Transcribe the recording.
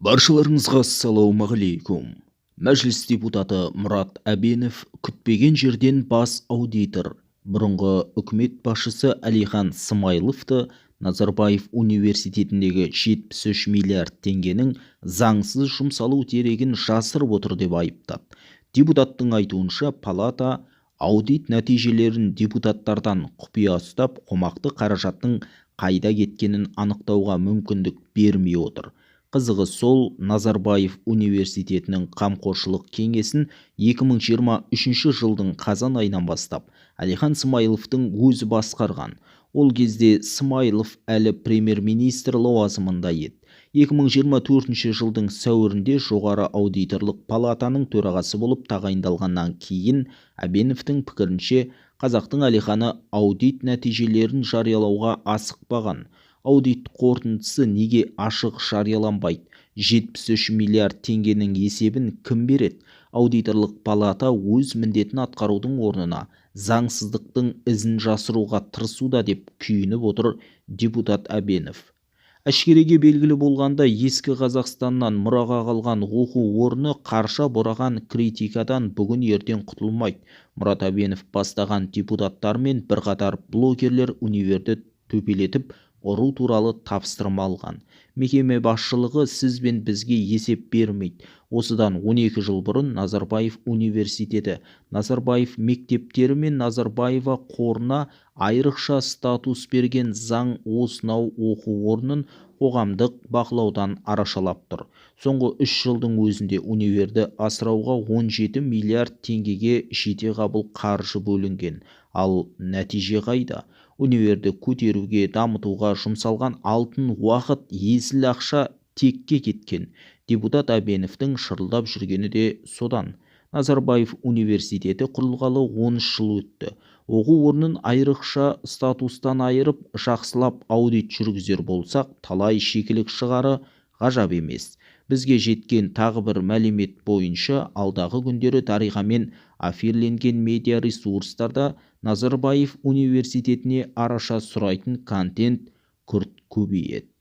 Баршаларыңызға ассалаумағалейкум! Мәжіліс депутаты Мұрат Әбенов күтпеген жерден бас аудитор, бұрынғы үкімет басшысы Әлихан Смайыловты Назарбаев университетіндегі 73 миллиард теңгенің заңсыз жұмсалу дерегін жасырып отыр деп айыптады. Депутаттың айтуынша, палата аудит нәтижелерін депутаттардан құпия ұстап, қомақты қаражаттың қайда кеткенін анықтауға мүмкіндік бермей отыр. Қызығы сол, Назарбаев университетінің қамқоршылық кеңесін 2023 жылдың қазан айынан бастап Әлихан Смайыловтың өзі басқарған. Ол кезде Смайылов әлі премьер-министр лауазымында еді. 2024 жылдың сәуірінде жоғары аудиторлық палатаның төрағасы болып тағайындалғаннан кейін, Әбеновтің пікірінше, қазақтың Әлиханы аудит нәтижелерін жариялауға асықпаған. Аудит қорытындысы неге ашық жарияланбайды? 73 миллиард теңгенің есебін кім береді? Аудиторлық палата өз міндетін атқарудың орнына заңсыздықтың ізін жасыруға тырысуда деп күйініп отыр депутат Әбенов. Әшкереге белгілі болғандай, ескі Қазақстаннан мұраға қалған оқу орны қарша бораған критикадан бүгін-ертең құтылмайды. Мұрат Әбенов бастаған депутаттар мен бірқатар блогерлер универді төпелетіп ұру туралы тапсырма алған. Мекеме басшылығы сіз бен бізге есеп бермейді. Осыдан 12 жыл бұрын Назарбаев университеті, Назарбаев мектептері мен Назарбаева қорына айрықша статус берген заң осынау оқу орнын қоғамдық бақылаудан арашалап тұр. Соңғы 3 жылдың өзінде универді асырауға 17 миллиард теңгеге жетеғабыл қаржы бөлінген. Ал нәтиже қайда? Универді көтеруге, дамытуға жұмсалған алтын уақыт, есіл ақша текке кеткен. Депутат Әбеновтің шырылдап жүргені де содан. Назарбаев университеті құрылғалы 13 жыл өтті. Оқу орнын айрықша статустан айырып, жақсылап аудит жүргізер болсақ, талай шикілік шығары ғажап емес. Бізге жеткен тағы бір мәлімет бойынша, алдағы күндері дариғамен аферленген медиа ресурстарда Назарбаев университетіне араша сұрайтын контент күрт көбейеді.